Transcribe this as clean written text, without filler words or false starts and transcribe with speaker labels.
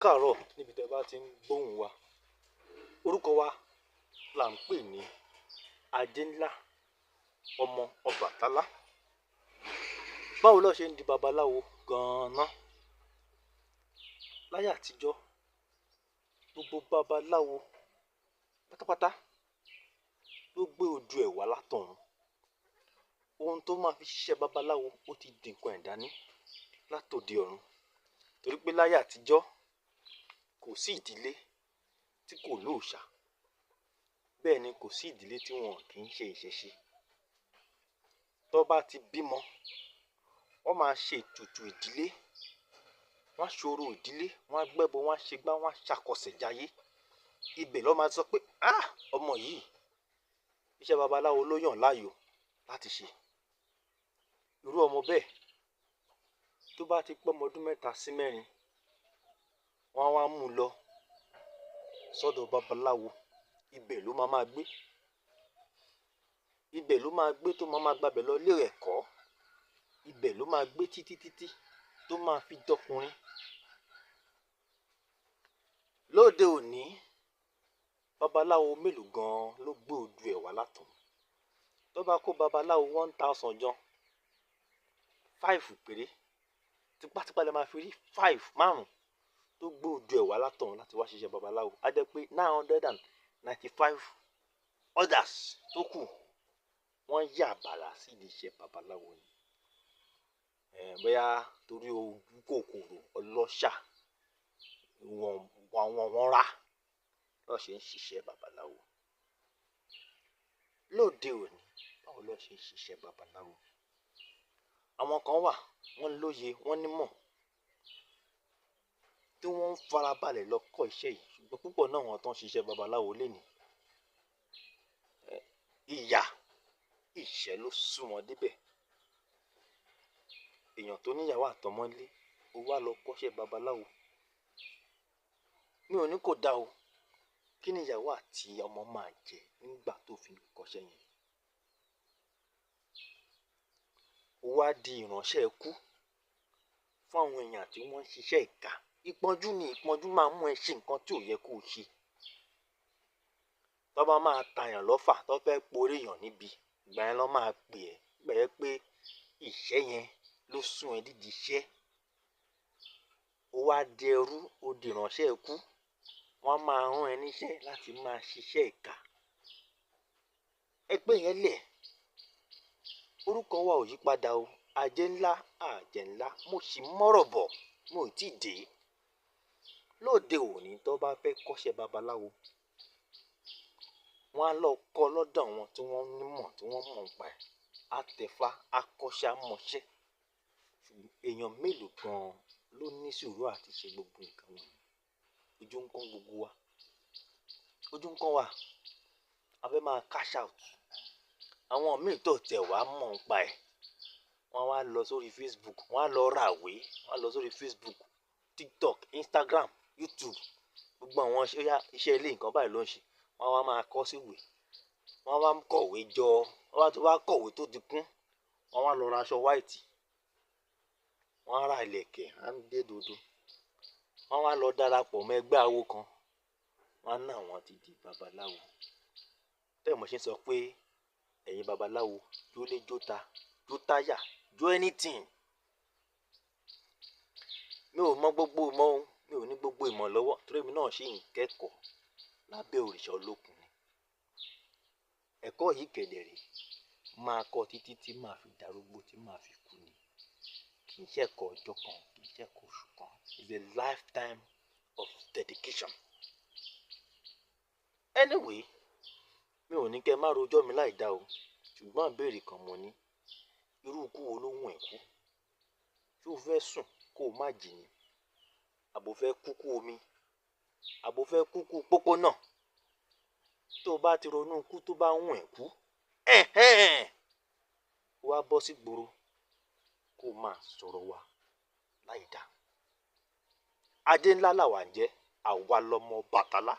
Speaker 1: Káàárọ̀ níbi tí ẹ bá ti ń gbóhùn wa. Orúkọ wa là ń pè ní Ajénlá ọmọ Ọbàtálá. Báwo ló ṣe ń di babaláwo gan-an? Láyé àtijọ́, gbogbo babaláwo pátápátá ló gbé odù ẹ̀ wá látọ̀run. Ohun tó máa fi ṣiṣẹ́ babaláwo ó ti di nǹkan ẹ̀ dání látòde ọ̀run. Torí pé láyé àtijọ́ kò sí ìdílé tí kò lóòṣà. Bẹ́ẹ̀ ni kò sí ìdílé tí wọn kì í ṣe ìṣẹ̀ṣe. Tó bá ti bímọ, wọ́n máa ṣe ètùtù ìdílé, wọ́n á ṣorò ìdílé, wọ́n á gbẹ́bọ, wọ́n á ṣegbá, wọ́n á ṣàkọsẹ̀jayé. Ibẹ̀ ló máa sọ pé, "áà ọmọ yìí, iṣẹ́ babaláwo ló yàn láàyò láti ṣe." Irú ọmọ bẹ́ẹ̀ tó bá ti pé ọmọ ọdún 3 sí 4, wọ́n á wá mú un lọ sọ́dọ̀ babaláwo. Ibẹ̀ ló máa máa gbé. Ibẹ̀ ló máa gbé tó máa máa gbabẹ̀ lọ ilé ẹ̀kọ́. Ibẹ̀ ló máa gbé títí títí tó máa fi dọkùnrin. Lóde òní, babaláwo mélòó gan-an ló gbé odù ẹ̀ wá látọ̀run? Tó bá kó babaláwo 1000 jọ, 5 péré, tipátipá lẹ máa fi rí 5 márùn-ún tó gbé odù ẹ̀ wá látọ̀run láti wá ṣiṣẹ́ babaláwo. A jẹ́ pé 995 others tó kù wọ́n yà bàrà sídìí iṣẹ́ babaláwo ni. Bóyá torí ojú kòkòrò ọlọ́ṣà wọ́n rà ló ṣe ń ṣiṣẹ́ babaláwo. Lóde òní, báwo ló ṣe ń ṣiṣẹ́ babaláwo? Àwọn kan wà, wọ́n lóye, wọ́n nímọ̀ tí wọ́n ń farabalẹ̀ lọ kọ́ iṣẹ́ yìí. Ṣùgbọ́n púpọ̀ náà àwọn tó ń ṣiṣẹ́ babaláwo lénìí, ìyà, ìṣẹ́ ló sún wọn débẹ̀. Èèyàn tó níyàwó àtọmọ nílé, ó wá lọ kọ́ṣẹ́ babaláwo. Mi ò ní kó dá o. Kí ni ìyàwó àti ọmọ máa jẹ nígbà tó fi ń kọ́ṣẹ́ yẹn? Ó wá di ìránṣẹ́ ikú fún àwọn èèyàn tí wọ́n ń ṣiṣẹ́ ìkà. Ìpọ́njú ni ìpọ́njú máa ń mú ẹ ṣe nǹkan tí ò yẹ kó ṣe. Tó bá máa tàyàn lọ́fà, tó fẹ́ porí èèyàn níbi, ìgbà yẹn ló máa pè ẹ́. Ìgbà yẹn pé ìṣẹ́ yẹn ló sún ẹ dídi iṣẹ́. Ó wá di ẹrú, ó di ìránṣẹ́ ikú. Wọ́n máa rán ẹ níṣẹ́ láti máa ṣiṣẹ́ ìkà. Ẹ gbé yẹn lẹ̀. Orúkọ wa ò yípadà o. Ajénlá, Àjẹ́nlá. Mo sì mọ́rọ̀ bọ̀, mo ò tí ì dé. Lóde òní tó bá fẹ́ kọ́ṣẹ́ babaláwo, wọ́n á lọ kọ́ lọ́dọ̀ àwọn tí wọ́n nímọ̀, tí wọ́n mọ̀ nípa ẹ̀. Á tẹ̀fá, á kọ́ṣẹ́, á mọṣẹ́. Ṣùgbọ́n èèyàn mélòó gan-an ló ní sùúrù àti ṣe gbogbo nǹkan wọ̀nyí? Ojú ń kán gbogbo wa. Ojú ń kán wa. A fẹ́ máa cash out. Àwọn míì tó tẹ̀ wá mọ̀ nípa ẹ̀, wọ́n á lọ sórí Facebook, wọ́n á lọ ra ìwé, wọ́n á lọ sórí Facebook, TikTok, Instagram, YouTube. Gbogbo àwọn iṣẹ́ ilé nǹkan báyìí ló ń ṣe. Wọ́n á máa kọ sí ìwé. Wọ́n á wá kọ̀wé jọ. Wọ́n á tún wá kọ̀wé tó ti kún. Wọ́n á lọ ra aṣọ white. Wọ́n á ra ìlẹ̀kẹ̀, á ń dé dodo. Wọ́n á lọ darapọ̀ mọ́ ẹgbẹ́ awo kan. Wọ́n á ná àwọn ti di babaláwo. Tẹ́ mo ṣe ń sọ pé ẹ̀yin babaláwo, jólé jóta, jó táyà, jó anything. Mi ò mọ gbogbo ìmọ̀ o. Mi ò ní gbogbo ìmọ̀ lọ́wọ́ torí èmi náà ṣì ń kẹ́kọ̀ọ́ lábẹ́ òrìṣà olókun ni. Ẹ̀kọ́ yìí kẹ̀dẹ̀ rè máa kọ́ títí tí màá fi darúgbó, tí màá fi kú ni. Kì í ṣe ẹ̀kọ́ ọjọ́ kan, kì í ṣe ẹ̀kọ́ oṣù kan. It's a lifetime of dedication. Anyway, mi ò ní kí ẹ má rojọ́ mi láì dá o. Ṣùgbọ́n ìbéèrè kan mo ní. Irú ikú wo ló wù ẹ́ kú? Ṣé o fẹ́ sùn kó o má jí ni? Àbò fẹ́ kú kú omi? Àbò fẹ́ kú kú pópónà? Tó bá ti ronú ikú tó bá wù ẹ́ kú, ẹ̀hẹ́n, wá bọ́ sí gboro kó o máa sọ̀rọ̀ wa láì dá. Ajénlá làwà ń jẹ́, àwa lọmọ Ọbàtálá.